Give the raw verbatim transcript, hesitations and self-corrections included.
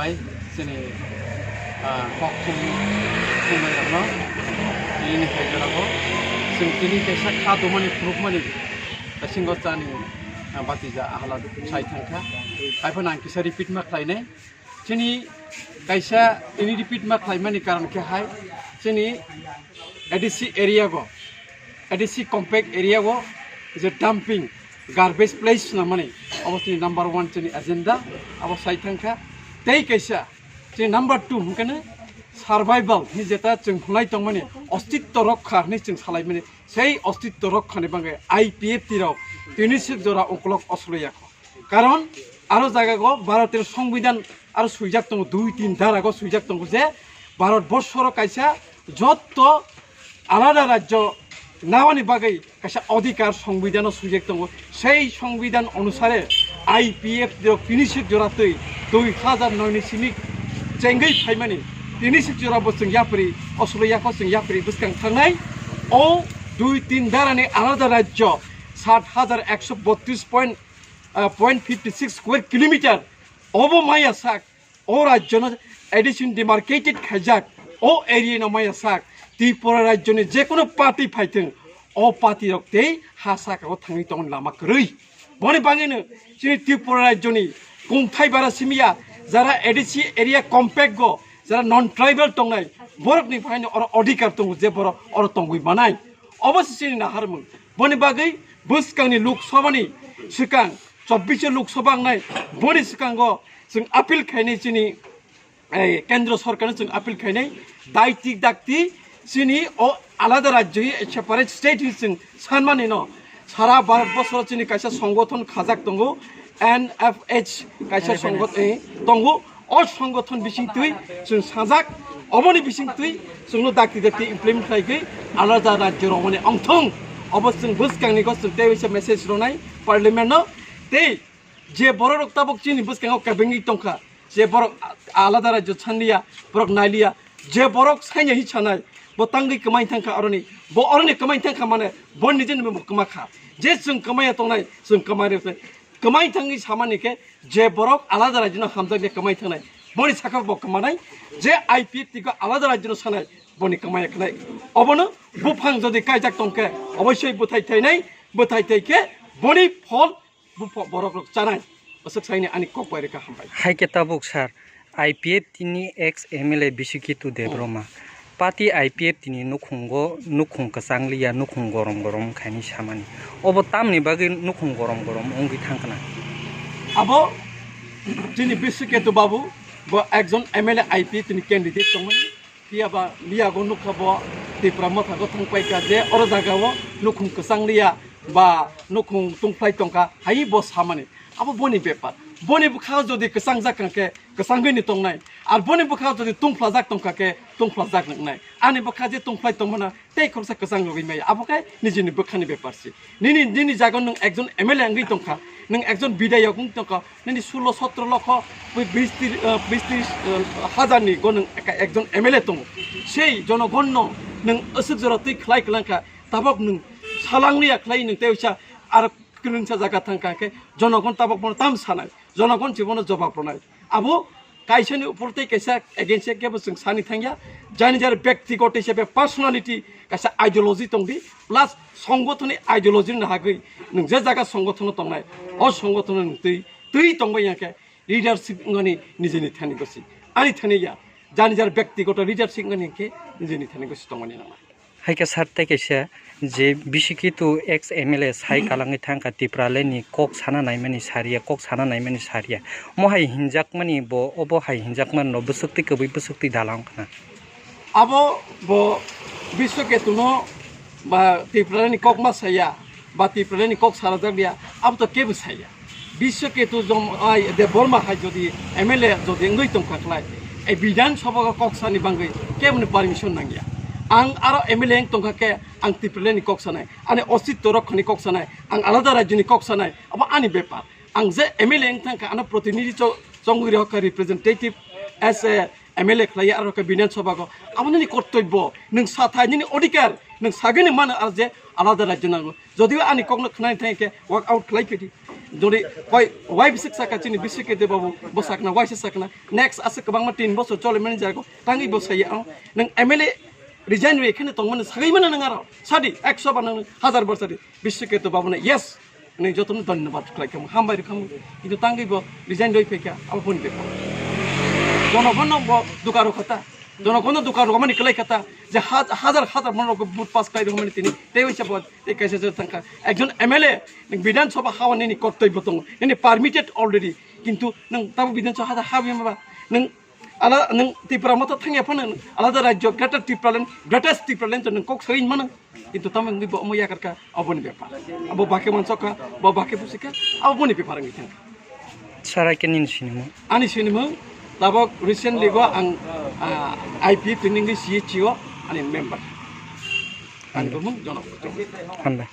Hai, chini, ah, kok thum-, thumnairokno, nini hai jorao chwng tini kaisa kha tumani phunukmani bisingo chani, ah, batija ahla sai thangkha. Haiphano ang kisa repeat ma khlainai. Chini kaisa tini repeat ma khlaimani karon khe hai, chini A D C area go, A D C compact area go je dumping, garbage place swnamani, abo chini number one chini agenda, abo sai thangkha. Tei kaisa chini number two hwnkhe no survival hinwi jeta chwng hwnlai tongmani, ostitto rokha hinwi chwng salaimani, sei ostitto rokhani bagwi I P F T rok tini swk jora ukolog osoloyakho. Karon aro jagago Bharotir Songbidan aro swijak tongo, dui tin darago swijak tongo je Bharat borsoro kaisa jotto alada rajyo nawani bagwi kaisa odhikar Songbidano swijak tongo. Sei Songbidan onusare I P F T rok tini swk jora twi dui hazar noi ni simi chengwi phaimani tini swk jora bo chwng yapri osolo yakho chwng yapri bwskang thangnai. O dui tin darani alada rajyo sat hazar ekso botris point ah, point fifty six square kilometer obo maya sak, o rajyono addition demarcated khaijak, o area no maya sak, Tripura rajyoni je kono party phaithwng, o party rok tei ha saka o thangwi tongni lama kwrwi. Boni bangwino chini Tripura rajyoni kungthai bara simiya, jara A D C area compact go, jara non tribal tongnai, borokni phaino oro odhikar tongo je borok oro tongwi manai. Obo se chini naharmung. Boni bagwi bwskangni Lok Sabhani swkang chobbish Lok Sabha wngnai, boni swkango chwng appeal khainai chini, eh, Kendra Sorkarno chwng appeal khainai, daiti dakti chini o alada rajyo hi separate state hi chwng sanmani no sara Bharat borsoro chini kaisa songgothon khajak tongo, N F H kaisa songgot-, eh, tongo. O songgothon bisingtwi chwng sajak, oboni bisingtwi chwngno dakti dakti implement khlaigwi alada rajyo rogmani ongthong. Obo chwng bwskangni go chwng tei waisa message ronai parliament no. Tei je borok rok tabuk chini bwskango kebengwi tongkha, je borok a-, alada rajyo sanliya, borok nailiya, je borok saina hi sanai, bo tangwi kwmai thangkha aroni, bo aroni kwmai thangkha mane bo nijeni bo kwma kha. Je chwng kwmaiya tongnai, chwng kwmai rwknai. Kwmai thangwi samani khe je borok alada rajyano hamjakya kwmai thangnai, boni sakha bo kwmanai, je I P F T go alada rajyano sanai, boni kwmai khnai. Obono buphang jodi kaijak tongkhe, oboisoi bwthai thainai, bwthai thai khe boni phol bupha borok rok chanai. Aswk saini ani kok bai rwkha, hambai. Hai khe tabuk sir, I P F T ni ex M L A Bisuketu Debbarma. Party I P F T ni nukhungo nukhung kwchang liya, nukhung gorom gorom khaini samani. Obo tamni bagwi nukhung gorom gorom wngwi thangkna? Abo chini Bisuketu babu, bo ekjon M L A I P F T ni candidate tongmani. Phiya ba liyago nukha bo Tipra Motha go thangpai kha je oro jagao nukhung kwchang liya ba nukhung tungphlai tongkha hai bo samani. Abo boni bepar. Boni bwkha jodi kwchang jak kha khe kwchangwi ni tongnai. Ar boni bwkha jodi tungphlajak tongkha khe tungphlajak nwngnai. Ani bwkha je tungphlai tongmana tei khoroksa kwchang rwgwi maya. Abo khe nijini bwkhani bepar se. Nini, nini jaga nwng ekjon M L A wngwi tongkha, nwng ekjon bidayok wngwi tongkha, nini sulo sotro lokho, bis tris, ah, bis tris, ah, hajar ni go nwng eka-, ekjon M L A tongo. Sei jonogon no nwng aswk jora twi khlai kwlang kha, tabok nwng salang liya khlai nwng tei uisa aro kwrwngsa jaga thang kha khe jonogon tabok bono tam sanai, jonogon se bono jobab rwnai. Abo kaisani upor tei kaisa against kebo chwng sani thangya. Jani jar byaktigoto hisabe personality kaisa ideology tongdi, plus songgothoni ideology ni hagwi nwng je jaga songgothon tongnai, o songgothon nwng twi, twi tongbai ya khe leadership wngmani nijeni thani gosi. Ani thani ya, jani jar byaktigoto leadership wngmani khe nijeni thani gosi tongmani nangnai. Hai khe sir tei kaisa je Bisuketu ex M L A sai kalangwi thangkha Tipraland ni kok sana naimani sariya, kok sana naimani sariya. Mo hai hinjakmani bo, obo hai hinjakmani no bwswk twi kwbwi bwswk twi dalang khna. Abo bo Bisuketu no ba Tipraland ni kok ma saya, ba Tipraland ni kok sarajak liya, abo to kebo saya. Biswaketu jom-, ai, Debbarma hai jodi M L A jodi wngwi tongkha khlai, ei Bidhan Sabha o kok sani bangwi keboni permission nangya. Ang aro M L A wng tongkha khe ang Tipraland ni kok sanai, ani ostitto rokhani kok sanai, ang alada rajyoni kok sanai, abo ani bepar. Ang je M L A wng thangkha, ano protinidhi cho-, chongwi rokha, representative as a M L A khlaiya aro khe Bidhan Sabha o. Abo nini kortobbo, nwng sathai nini odhikar, nwng sagini mano aro je alada rajyo nango. Jodiba ani kokno khnani thangkhe work out khlai phidi. Jodi koi wai bisik saka chini bisik ke de babu bo sakna wai se sakna next ase kwbangma tin bosor chole mani jago tangwi bo saya ang nang M L A resign wi khene tong mani sagai mana nang aro sadi ekso ba nang hazar bor sadi bisik ke to babu na yes nang jotono dhonyobad khlai khamu hambai rwkhamu kintu tangwi bo resign roi phaikha abo boni bepar jonogono bo dukaro khata jonogono dukaro mani khlai khata je haj- hazar hazar mono rok vote pass khlai rok mani tini tei waisa bo tei kaisa je thangkha ekjon M L A nang Bidhan Sabha hawa nini kortoi bo tongo nini permitted already kintu nang tabo Bidhan Sabha hawa ma ba nang ala nang Tipra mata thangya phano alada rajyo greater Tipraland greatest Tipraland to nang kok sarin mano kintu tamo wngwi bo omo yakarkha aboni bepar abo bakhe mansokha bo bakhe busikha aboni bepar wngwi thangkha. Sarai ke nini sinimo? Ani sinimo tabok recently go ang ah, I P F training ni C H O ani member. Ani bumung Jono. Hambai.